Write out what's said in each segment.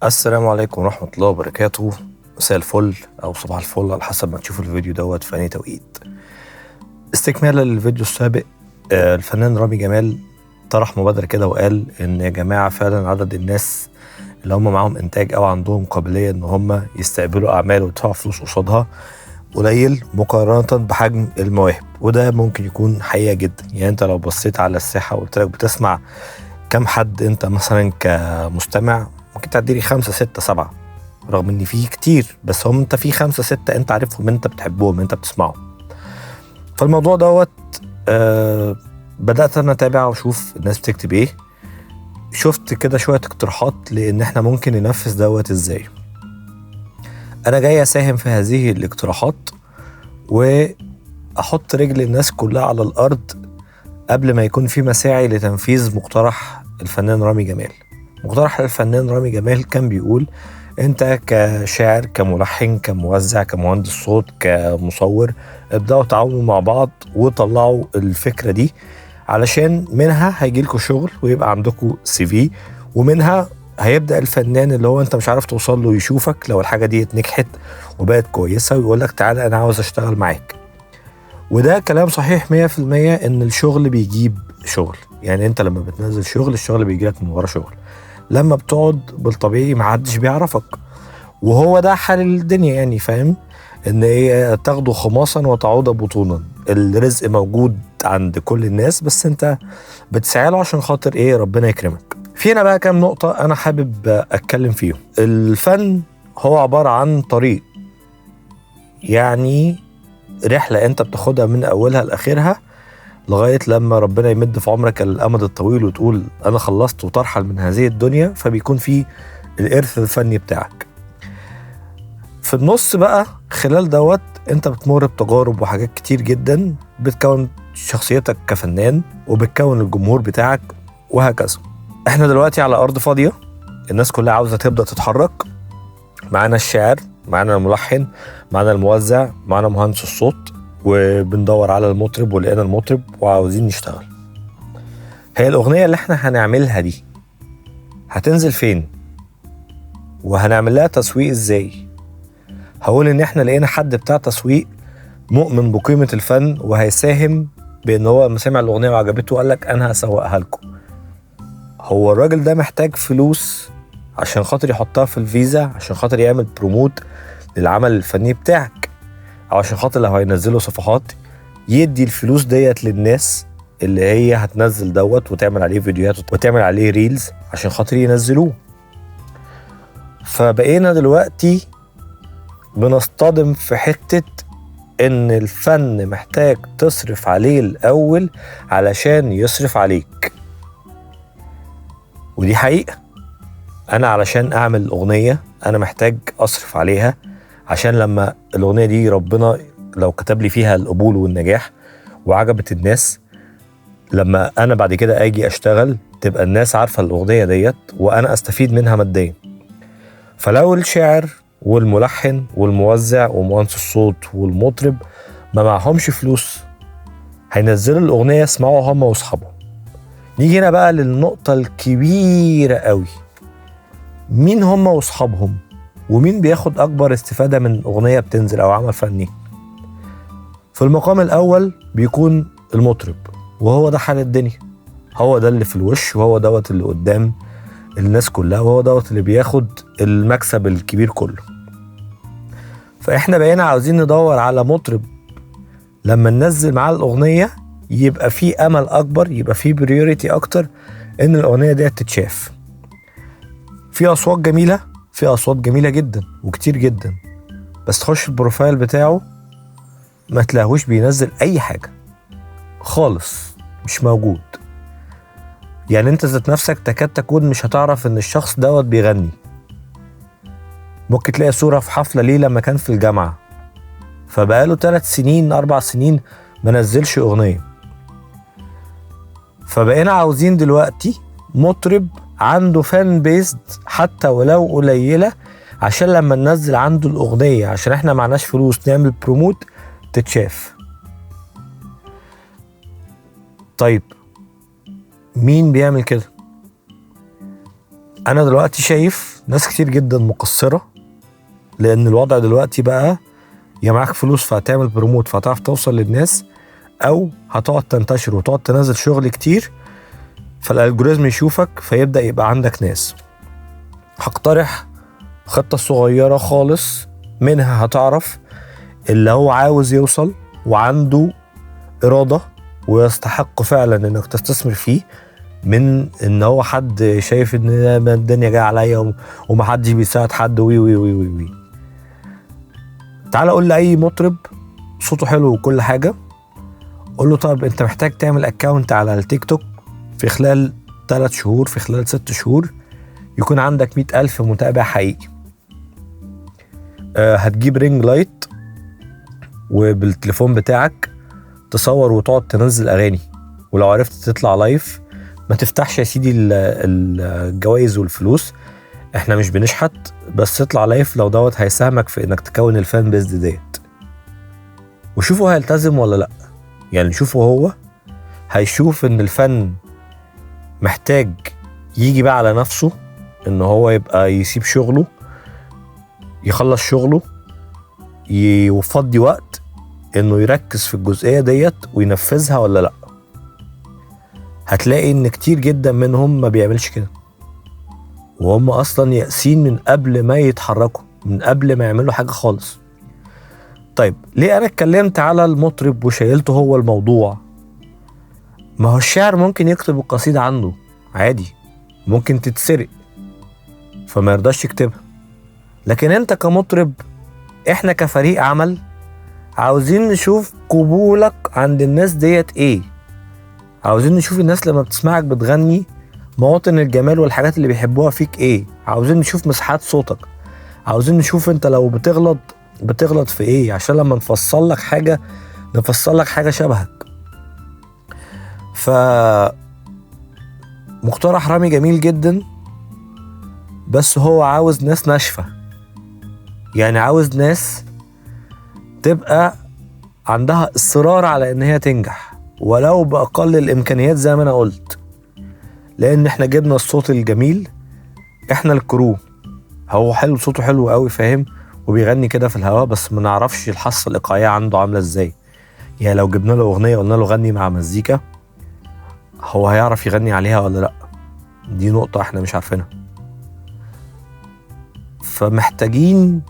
السلام عليكم ورحمة الله وبركاته. مساء الفل أو صباح الفل على حسب ما تشوفوا الفيديو دوت في أي توقيت. استكمالا للفيديو السابق، الفنان رامي جمال طرح مبادرة كده وقال إن يا جماعة فعلا عدد الناس اللي هم معاهم إنتاج أو عندهم قابلية إن هم يستقبلوا أعمال ويدفعوا فلوس قصادها قليل مقارنة بحجم المواهب، وده ممكن يكون حقيقة جدا. يعني أنت لو بصيت على الساحة وقلت لك بتسمع كم حد أنت مثلا كمستمع، ممكن تعدي لي 5 6 7، رغم ان في كتير، بس هم انت في 5 6 انت عارفهم، انت بتحبهم، انت بتسمعهم. فالموضوع دوت بدأت انا اتابع واشوف الناس بتكتب ايه. شفت كده شوية اقتراحات لان احنا ممكن ننفذ دوت ازاي. انا جاي اساهم في هذه الاقتراحات واحط رجل الناس كلها على الارض قبل ما يكون في مساعي لتنفيذ مقترح الفنان رامي جمال. مقترح الفنان رامي جمال كان بيقول انت كشاعر، كملحن، كموزع، كمهندس صوت، كمصور، ابدأوا تعاونوا مع بعض وطلعوا الفكرة دي، علشان منها هيجيلكوا شغل ويبقى عندكوا CV، ومنها هيبدأ الفنان اللي هو انت مش عارف توصل له يشوفك لو الحاجة دي نجحت وبقت كويسة ويقول لك تعالى انا عاوز اشتغل معاك. وده كلام صحيح 100%، ان الشغل بيجيب شغل. يعني انت لما بتنزل شغل، الشغل بيجيلك من ورا شغل. لما بتقعد بالطبيعي ما حدش بيعرفك، وهو ده حال الدنيا يعني، فاهم؟ ان ايه، تاخده خماصا وتعود بطونا. الرزق موجود عند كل الناس، بس انت بتسعى له عشان خاطر ايه؟ ربنا يكرمك. في هنا بقى كام نقطة انا حابب اتكلم فيهم. الفن هو عبارة عن طريق، يعني رحلة انت بتاخدها من اولها لاخرها لغاية لما ربنا يمد في عمرك الأمد الطويل وتقول أنا خلصت وترحل من هذه الدنيا. فبيكون في الإرث الفني بتاعك. في النص بقى خلال دوت أنت بتمر بتجارب وحاجات كتير جدا، بتكون شخصيتك كفنان وبتكون الجمهور بتاعك وهكذا. احنا دلوقتي على أرض فاضية، الناس كلها عاوزة تبدأ تتحرك. معانا الشاعر، معانا الملحن، معانا الموزع، معانا مهندس الصوت، وبندور على المطرب ولقينا المطرب وعاوزين نشتغل. هي الأغنية اللي احنا هنعملها دي هتنزل فين؟ وهنعمل لها تسويق ازاي؟ هقول ان احنا لقينا حد بتاع تسويق مؤمن بقيمة الفن وهيساهم بان هو لما سمع الأغنية وعجبته وقال لك انا هسوقها لكم. هو الراجل ده محتاج فلوس عشان خاطر يحطها في الفيزا، عشان خاطر يعمل promote للعمل الفني بتاعك، او عشان خاطر لو هينزلوا صفحات يدي الفلوس ديت للناس اللي هي هتنزل دوت وتعمل عليه فيديوهات وتعمل عليه reels عشان خاطر ينزلوه. فبقينا دلوقتي بنصطدم في حتة ان الفن محتاج تصرف عليه الاول علشان يصرف عليك، ودي حقيقة. انا علشان اعمل اغنية انا محتاج اصرف عليها، عشان لما الأغنية دي ربنا لو كتب لي فيها القبول والنجاح وعجبت الناس، لما أنا بعد كده أجي أشتغل تبقى الناس عارفة الأغنية ديت وأنا أستفيد منها ماديا. فلو الشاعر والملحن والموزع ومهندس الصوت والمطرب ما معهمش فلوس، هينزلوا الأغنية يسمعوها هم وأصحابهم. نيجي هنا بقى للنقطة الكبيرة قوي، مين هم وأصحابهم؟ ومين بياخد أكبر استفادة من أغنية بتنزل أو عمل فني؟ في المقام الأول بيكون المطرب، وهو ده حال الدنيا، هو ده اللي في الوش، وهو دوت اللي قدام الناس كلها، وهو دوت اللي بياخد المكسب الكبير كله. فإحنا بقينا عاوزين ندور على مطرب لما ننزل معاه الأغنية يبقى فيه أمل أكبر، يبقى فيه priority أكتر إن الأغنية دي تتشاف. في أصوات جميلة، في أصوات جميلة جدا وكتير جدا، بس تخش ال profile بتاعه ما تلاقوش بينزل أي حاجة خالص، مش موجود. يعني أنت ذات نفسك تكاد تكون مش هتعرف إن الشخص دوت بيغني. ممكن تلاقي صورة في حفلة ليه لما كان في الجامعة، فبقاله 3 سنين 4 سنين ما نزلش أغنية. فبقينا عاوزين دلوقتي مطرب عنده fan base حتى ولو قليلة، عشان لما ننزل عنده الأغنية، عشان احنا معناش فلوس نعمل promote، تتشاف. طيب مين بيعمل كده؟ انا دلوقتي شايف ناس كتير جدا مقصرة، لان الوضع دلوقتي بقى يا معاك فلوس فهتعمل promote فهتعرف توصل للناس، او هتقعد تنتشر وتقعد تنزل شغل كتير فال algorithm يشوفك فيبدأ يبقى عندك ناس. هقترح خطة صغيرة خالص منها هتعرف اللي هو عاوز يوصل وعنده إرادة ويستحق فعلا انك تستثمر فيه، من ان هو حد شايف ان الدنيا جاية عليا ومحدش بيساعد حد وي وي وي وي وي. تعال قول لأي مطرب صوته حلو وكل حاجة، قول له طب انت محتاج تعمل account على التيك توك في خلال 3 شهور، في خلال 6 شهور يكون عندك 100,000 متابع حقيقي. هتجيب ring light وبالتليفون بتاعك تصور وتقعد تنزل اغاني، ولو عرفت تطلع live ما تفتحش يا سيدي الجوائز والفلوس، احنا مش بنشحت، بس تطلع live لو دوت هيساهمك في انك تكون ال fan base ديت. وشوفوا هيلتزم ولا لا. يعني شوفوا هو هيشوف ان الفن محتاج يجي بقى على نفسه، ان هو يبقى يسيب شغله، يخلص شغله، يفضي وقت انه يركز في الجزئية ديت وينفذها ولا لا. هتلاقي ان كتير جدا منهم ما بيعملش كده، وهم اصلا يأسين من قبل ما يتحركوا، من قبل ما يعملوا حاجة خالص. طيب ليه انا اتكلمت على المطرب وشيلته هو الموضوع؟ ما هو الشاعر ممكن يكتب القصيدة عنده عادي، ممكن تتسرق فما يرضاش يكتبها، لكن انت كمطرب، احنا كفريق عمل عاوزين نشوف قبولك عند الناس ديت ايه، عاوزين نشوف الناس لما بتسمعك بتغني مواطن الجمال والحاجات اللي بيحبوها فيك ايه، عاوزين نشوف مساحات صوتك، عاوزين نشوف انت لو بتغلط بتغلط في ايه، عشان لما نفصل لك حاجة نفصل لك حاجة شبهك. ف مقترح رامي جميل جدا، بس هو عاوز ناس ناشفة، يعني عاوز ناس تبقى عندها اصرار على ان هي تنجح ولو بأقل الامكانيات زي ما انا قلت. لان احنا جبنا الصوت الجميل، احنا الكرو، هو حلو، صوته حلو قوي فاهم، وبيغني كده في الهواء، بس ما نعرفش الحصة الإيقاعية عنده عاملة ازاي. يعني لو جبنا له اغنية قلنا له غني مع مزيكا، هو هيعرف يغني عليها ولا لا؟ دي نقطة احنا مش عارفينها. فمحتاجين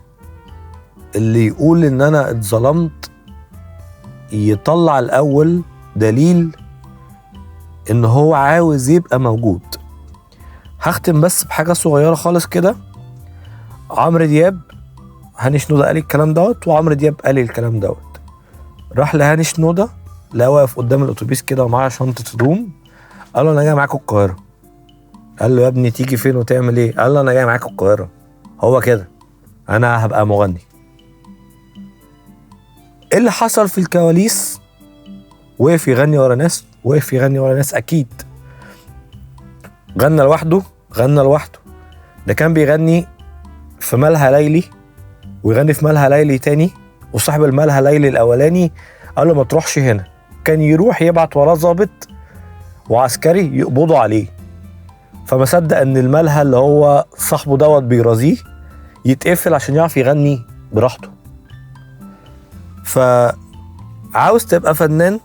اللي يقول ان انا اتظلمت يطلع الاول دليل ان هو عاوز يبقى موجود. هختم بس بحاجة صغيرة خالص كده. عمرو دياب، هاني شنودة قال الكلام دوت، وعمرو دياب قال الكلام دوت. راح لهاني شنودة، لا واقف قدام الاتوبيس كده ومعاه شنطة هدوم، قال له انا جاي معاك القاهرة. قال له يا ابني تيجي فين وتعمل ايه؟ قال له انا جاي معاك القاهرة. هو كده انا هبقى مغني. ايه اللي حصل في الكواليس؟ وقف يغني ورا ناس، وقف يغني ورا ناس اكيد. غنى لوحده، غنى لوحده. ده كان بيغني في مالها ليلي ويغني في مالها ليلي تاني، وصاحب المالها ليلي الاولاني قال له ما تروحش هنا، كان يروح يبعت وراه ظابط وعسكري يقبضوا عليه. فما صدق ان المالها اللي هو صاحبه دوت بيرازيه يتقفل عشان يعرف يغني براحته. فعاوز تبقى فنان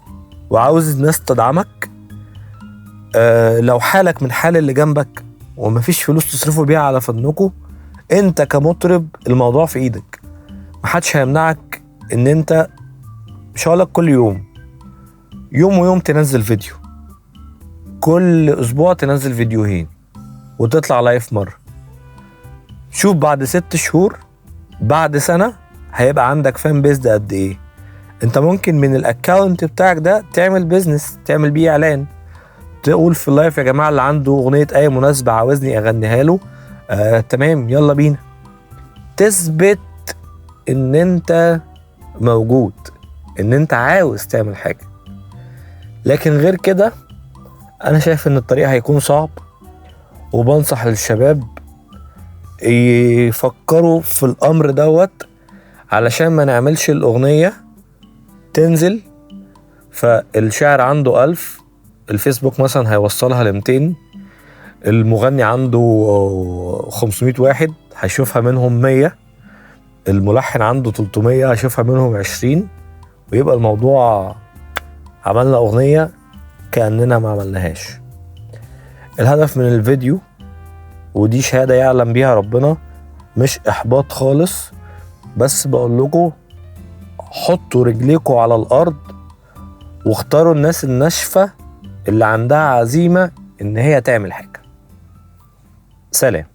وعاوز الناس تدعمك، لو حالك من حال اللي جنبك ومفيش فلوس تصرفوا بيها على فنكوا، انت كمطرب الموضوع في ايدك، محدش هيمنعك ان انت، مش هقولك كل يوم، يوم ويوم تنزل فيديو، كل اسبوع تنزل فيديوهين وتطلع live مرة. شوف بعد 6 شهور، بعد سنة، هيبقى عندك fan base قد ايه. انت ممكن من ال account بتاعك ده تعمل business، تعمل بيه اعلان، تقول في ال live يا جماعة اللي عنده اغنية اي مناسبة عاوزني اغنيها له، تمام يلا بينا. تثبت ان انت موجود، ان انت عاوز تعمل حاجة. لكن غير كده انا شايف ان الطريق هيكون صعب، وبنصح للشباب يفكروا في الامر دوت علشان ما نعملش الاغنية تنزل فالشعر عنده 1000، الفيسبوك مثلا هيوصلها ل200، المغني عنده 500 واحد هيشوفها منهم 100، الملحن عنده 300 هيشوفها منهم 20، ويبقى الموضوع عملنا أغنية كأننا ما عملناهاش. الهدف من الفيديو، ودي شهادة يعلم بيها ربنا، مش إحباط خالص، بس بقول لكم حطوا رجليكم على الأرض واختاروا الناس الناشفة اللي عندها عزيمة إن هي تعمل حاجة. سلام.